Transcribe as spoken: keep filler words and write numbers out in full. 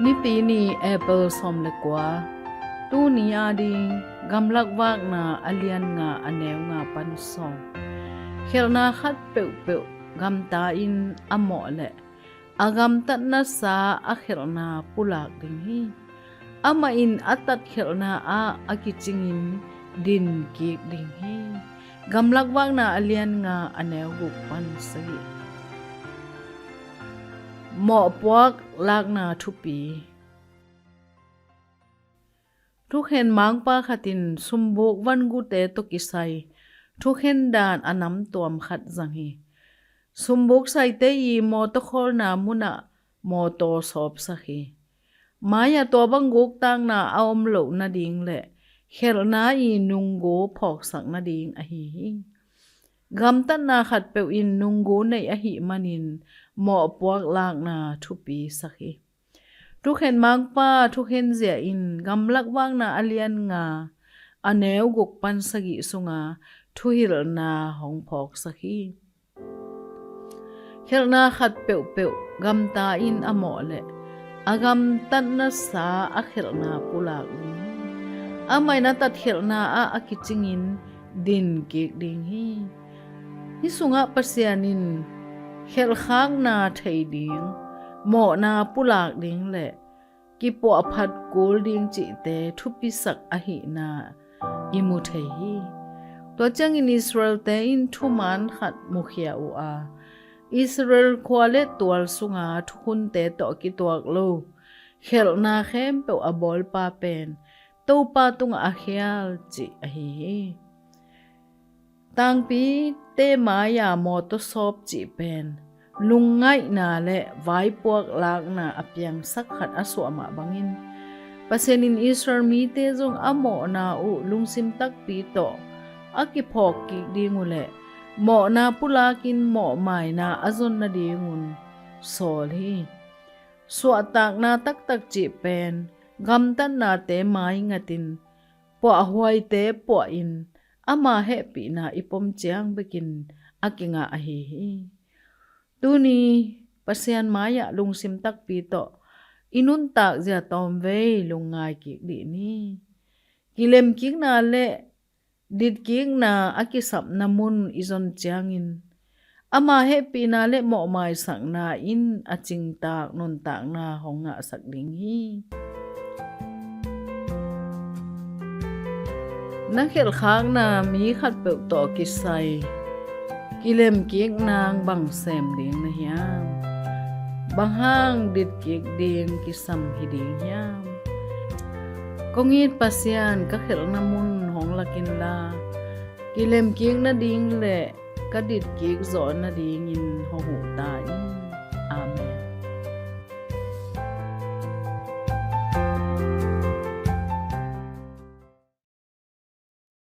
Nipi ni, April sawm le kua. Tuni ading, Gamlak Vakna a lian nga, a neu nga pan sawm. Khelhna khat peuhpeuh gamta in a mawh leh a gamtatnasa a khelhna pulak ding hi. Amah in a tatkhelhna ah a kicingin din kik ding hi. Gamlak Vakna a lian nga, a neu guk pan sagih. Mawhpuak lakna thupi. Thukhen mangpa khat in sumbuk vangute tawh kisai thukhen dan a namtuam khat zang hi. Sumbuk saite i mawtaw khawlna munah mawtaw sawpsak hi. Mai-ah tua bang guk takna a om loh nading le khelhna i nunggu phawksak nading ahi hi. Gamtatna khatpeuh in nunggu nei ahih manin mawhpuak lakna thupi sak hi. Thukhen mangpa thukhenzia in Gamlak Vakna a lian nga, a neu guk pan sagih sunga thuhilhna hong phawksak hi. Khelhna khat peuhpeuh gamta in a mawh leh a gamtatnasa a khelhna pulak ding hi. Amah in a tatkhelhna ah a kicingin din kik ding hi. Hih sungah Pasian in khelhkhakna thei ding, mawhna pulak ding le kipuahphat kul ding cihte thupisak ahihna i mu thei hi. Tua ciangin Israel-te in thuman khat mukhia uh a, Israel khua le tual sunga thukhunte tawh kituak lo khelhna khempeuh a bawlpa pen Topa tungah a khial cih ahi hi. Tangpite mai-a mawtaw sawp cih pen lungngaihna le vaipuak lakna a piangsak khat a suah mah bangin, Pasian in Israel mite zong a mawhna uh lungsim takpi tawh a kiphawk kik ding uh leh mawhna pulakin mawhmaina a zon nadingun sawl hi. Suahtakna taktak cih pen gamtatnate maingatin puahhuaite puahin ama hehpihna i pom ciang bekin a kingah ahi hi. Tuni Pasian mai-ah lungsim takpi tawh i nuntak zia tawmvei lungngai kik dih ni. Kilemkikna le ditkikna a kisapna mun i zon ciangin ama hehpihna le mawhmaisakna in a cingtak nuntakna hong ngahsak ding hi. Na khelhkhakna mi khatpeuh tawh kisai kilemkik nang bang sem ding na hiam? Bang hang ditkik ding kisam hi ding hiam? Kong it Pasian, ka khelhna mun hong lak inla, kilemkik nading le ka ditkik zawh nadingin hong huh